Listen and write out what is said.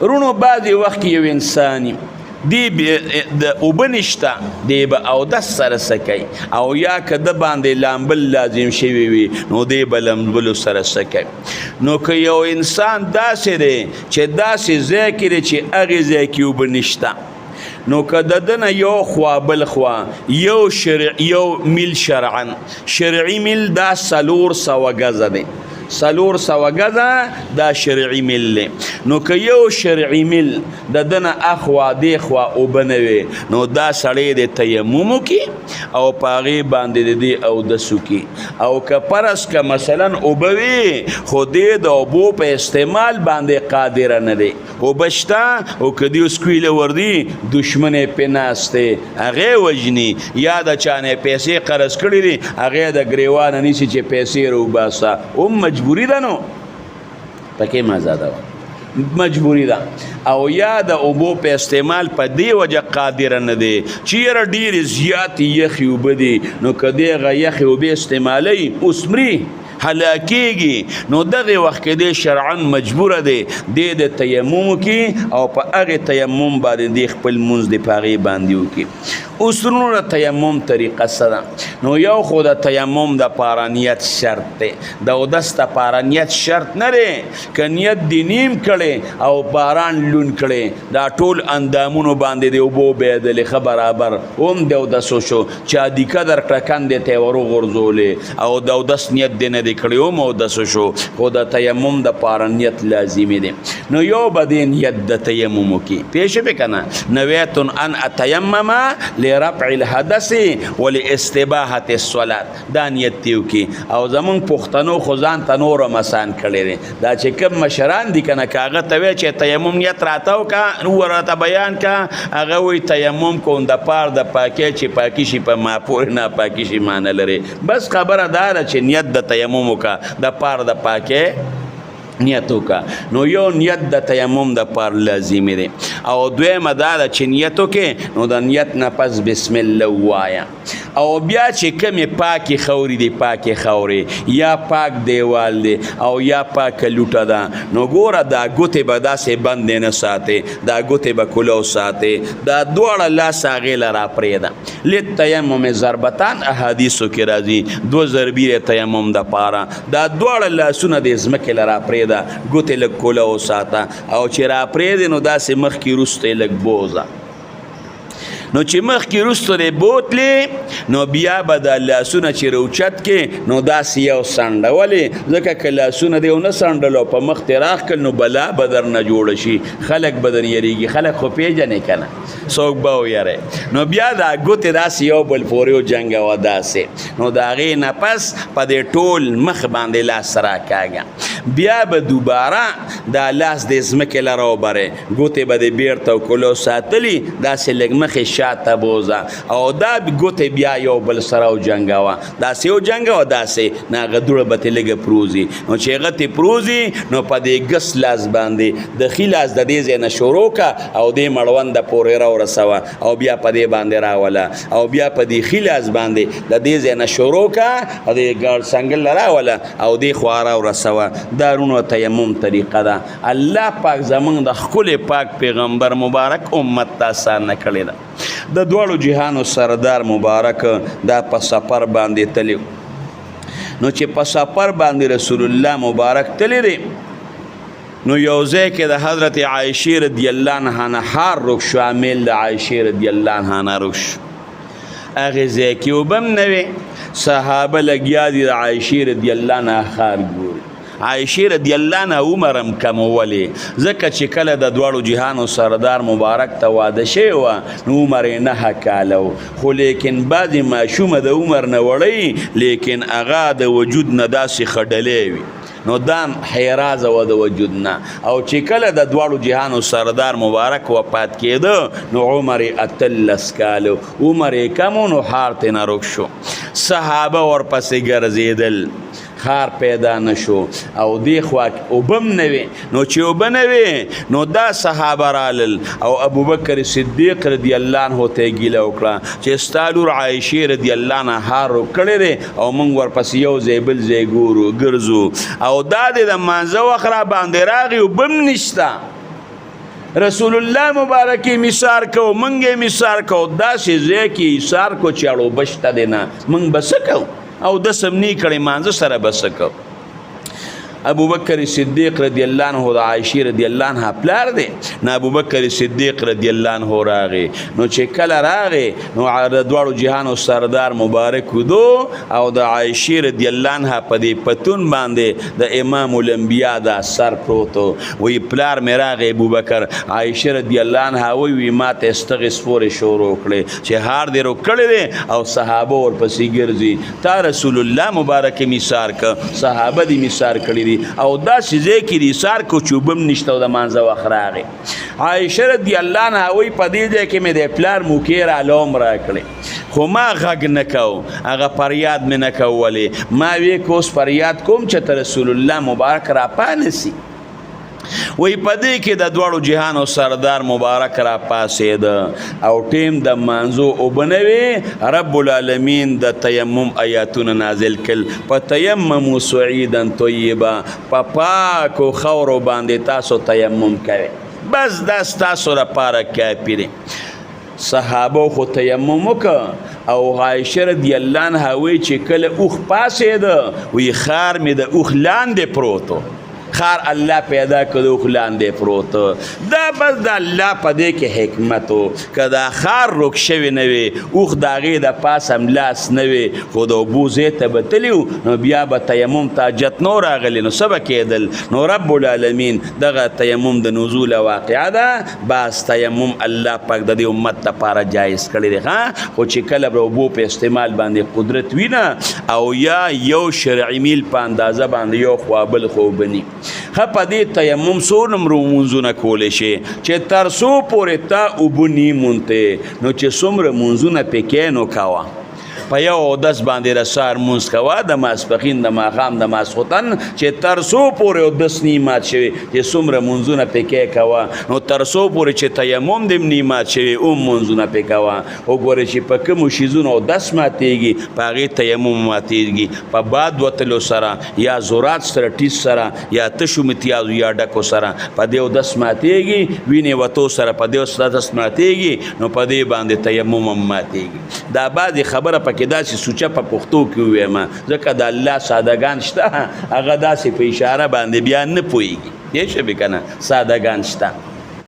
رونو بعضې وخت کې یو انسان دی د اوبه نشته، دی به اودس سره څه کوي؟ او یا که د باندې لامبل لازم شوي وي نو دی به لامبلو سره څه کوي؟ نو که یو انسان داسې دی چې داسې ځای کې دی چې هغې ځای کې اوبه نشته، نو که د ده نه یو خوا بل خوا یو شرع یو میل، شرعا شرعي میل دا 400 ګزه دی، 400 ګزه دا شرعي میل دی. نو که یو شرعي میل د ده نه اخوا دیخوا اوبه نه وي، نو دا سړی د تیمم وکړي او په هغې باندې د دې اودس وکړي. او که فرض که مثلا اوبه وي خو دی د اوبو په استعمال باندې قادر نه دی، اوبه شته او که دی اوس کویله وردي دښمن یې پرې ناست دی هغې وژني، یا د چا نه یې پیسې قرض کړي دي هغې د ګریوانه نیسي چې پیسې راوباسه، هم مجبوري ده، نو پکې مه ازادوه، مجبوری ده. او یا د اوبو په استعمال په دی وجه قادر نه دی چې یاره ډېرې زیاتې یخې اوبه دي، نو که دی هغه یخې اوبه استعمالوي اوس مري، هلاکیږي، نو دغه وخت کې دی شرعا مجبور دی، دی د تیمم وکړي او په هغې تیمم باندې دی خپل لمونځ دی په هغې باندې وکړي. اوس وروڼو د تیمم طریقه څه ده؟ نو یو خو د تیمم دپاره نیت شرط دی، د اودس دپاره نیت شرط نه دی. که نیت دی نیم کړی او باران لون کړی، دا ټول اندامونو باندې دی اوبو بهېدلې، ښه برابر هم د اودس وشو. چا دیکه درکړه کندې ته یې وروغورځولې او د اودس نیت دې نه دی کړی، هم اودس وشو. خو د تیمم دپاره نیت لازمي دی. نو یو به دې نیت د تیمم وکړي، پوه شوې که نه؟ نویت ان اتیمم لرفع الحدث ولاستباحة الصلاة، دا نیت دی وکړي. او زمونږ پښتنو خو ځان ته نور هم اسان کړی دی. دا چې کوم مشران دي که نه، که هغه ته وایې چې تیمم نیت راته وکړه، نو راته بیان که، هغه وایي تیمم کوم د پار د پاکۍ چې پاکي شي په ما پورې، ناپاکي شي ما نه لري. بس خبره دا ده چې نیت د تیمم وکړه، د پار د پاکۍ نیت وکړه. نو یو نیت د تیمم د پار لازمي دی. او دویمه دا ده چې نیت وکړې نو د نیت نه پس بسم الله ووایه. او بیا چې کمې پاکې خاورې دي، پاکې خاورې یا پاک دیوال دی او یا پاکه لوټه ده، نو ګوره دا ګوتې به داسې بندې نه ساتې، دا ګوتې به کلو ساتې، دا دواړه لاس هغې له راپرېږده. للتیمم ضربتان احادیثو کې راځي، دوه ضربي دی تیمم دپاره. دا دواړه لاسونه دې ځمکې له راپرېږده، ګوتې لږ کوله وساته، او چې راپرېږدې نو داسې مخکې وروسته یې لږ بوځه. نو چې مخکې وروسته دې بوتلې نو بیا به دا لاسونه چې راوچت کې نو داسې یو څنډه. ولې؟ ځکه که لاسونه دې ونه څنډل او په مخ دې راښکل نو بلا به درنه جوړه شي، خلک به درنه یریږي، خلک خو پېژنې که نه، څوک به ویری. نو بیا دا ګوتې داسې یو بل پورې وجنګوه داسې، نو د هغې نه پس په دې ټول مخ باندې لاس راکاږه، بیا به دوباره دا لاس دې ځمکې له راوبرې، ګوتې به دې بیرته کلو ساتلي داسې لږ مخې شاته بوځه، او دا ګوتې بیا یو بل سره وجنګوه، داسې وجنګوه داسې، نو هغه دوړه به ترې لږه پروځي. نو چې هغه ترې پروځي نو په دې ګس لاس باندې د ښي لاس د دې ځای نه شروع که او دې مړونده پورې راورسوه، او بیا په دې باندې راوله، او بیا په دې ښي لاس باندې د دې ځای نه شروع که او دې ګاړ څنګل راوله او دې خوا راورسوه. دا وروڼو تیمم طریقه ده. الله پاک زمونږ د ښکلي پاک پیغمبر مبارک امت ته اسانه کړې ده. د دواړو جهانو سردار مبارک دا په سفر باندې تللی، نو چې په سفر باندې رسول الله مبارک تللی دی، نو یو ځای کې د حضرت عایشې رضی الله عنها نه هار روک شو، امیل د عایشې رضی الله عنها نه روک شو. هغې ځای کې اوبه هم نه وې، صحابه لګیا دي د عایشې رضی الله عنها ښار ګوري. عایشې رضی الله عنها عمر هم کم ولې؟ ځکه چې کله د دواړو جهانو سردار مبارک ته واده شوی وه نو عمر یې 9 کاله و، خو لیکن بعضې ماشومه د عمر نه وړی لیکن هغه د وجود نه داسې خډلی وي، نو دا حیرازه وه د وجود نه. او چې کله د دواړو جهانو سردار مبارک وفات کېده نو عمر یې 18 کاله، عمر یې کم و، نو ښار ترې نه روک شو. صحابه ورپسې ګرځېدل، ښار پیدا نشو، او دې خوا اوبه هم نه وې. نو چې اوبه نه وې نو دا صحابه رالل او ابوبکر صدیق رضی الله عنه ته یې ګیله وکړه چې ستا لور عایشې رضی الله عنها هار روک کړی دی او موږ ورپسې یو ځای بل ځای ګورو ګرځو، او دا دې د مانځه وخت را باندې راغی اوبه هم نشته. رسول الله مبارک مثال کو، مونږ مثال کو، داسې ځای کې ایثار کو چې اړو بشته دی نه، مونږ به څه کوو؟ او دس هم نه کړی، مانځه سره به څه کوو؟ ابو بکر صدیق رضی الله عنه د عائشې رضی الله عنها پلار دی. نو ابو بکر صدیق رضی الله عنه راغی، نو چې کله راغی نو د دواړو جهانو سردار مبارک ودو او د عائشې رضی الله عنها په دې پتون باندې د امام الانبیاء دا سر پروت. وی پلار مې راغی ابو بکر، عائشه رضی الله عنها وی وی ما ته ستغې سپورې شروع کړې چې هار دې رو کړی دی او صحابه ورپسې ګرځي. تا رسول الله مبارک مثال که، صحابه دې مثال کړي دي او داسې ځای کې دې ایثار کو چې اوبه هم نشته او د مانځه وخت راغی. عایشه رضی الله عنها وایي په دې ځای کې مې د پلار موکې راله هم راکړې، خو ما غږ نه کو، هغه فریاد مې نه کو. ولې ما وی که اوس فریاد کوم چې ته رسول الله مبارک راپانسي. وی په دې کې د دواړو جهانو سردار مبارک را پاسېده او ټیم د مانځو اوبه نه وې. رب العالمین د تیمم آیاتونه نازل کړل، په تیممو صعیدا طیبا، په پاکو خاورو باندې تاسو تیمم کوئ، بس دا ستاسو لپاره کافي دی. صحابه خو تیمم وکړ او عایشه رضی الله عنها وایي چې کله اوښ پاڅېده وایي ښار مې د اوښ لاندې پروت و، خار الله پیدا کړو اوښ لاندې پروت. دا بس د الله په دې کې حکمت و، که دا خار روک شوی نه وي، اوښ د هغې د پاسه هم لاس نه وي، خو د اوبو ځای ته به تللی و، نو بیا به تیمم ته حاجت نه راغلی، نو څه به کېدل؟ نو رب العالمین دغه تیمم د نزول واقعه ده، باز تیمم الله پاک د دې امت لپاره جایز کړی دی. ښه، خو چې کله به اوبو په استعمال باندې قدرت وي نه، او یا یو شرعي میل په اندازه باندې یو خوا بل خو وبني. ښه، په دې تیمم څو نمرو مونځونه کولی شي چې تر څو پورې تا اوبه نی مونتې، نو چې څومره مونځونه پې کې نو کوه. په یو اودس باندې د سهار مونځ کوه، د ماسپښین، د ماښام، د ماسخوتن، چې تر څو پورې اودس نی مات شوی چې څومره مونځونه پې کې کوه. نو تر څو پورې چې تیمم دې هم نی مات شوی هم مونځونه پې کوه. وګوره چې په کومو شیزونو اودس ماتېږي په هغې تیمم ماتېږي، په باد وتلو سره یا زورات سره ټیز سره یا تشو متیازو یا ډکو سره په دې اودس ماتېږي، وینې وتو سره په دې اودس ماتېږي، نو په دې باندې تیمم هم ماتېږي. دا بعضې خبره پکې داسې سوچه په پښتو کې ووایم، ځکه د الله سادهګان شته هغه داسې په اشاره باندې بیا نه پوهېږي، یې شوې که نه، سادهګان شته.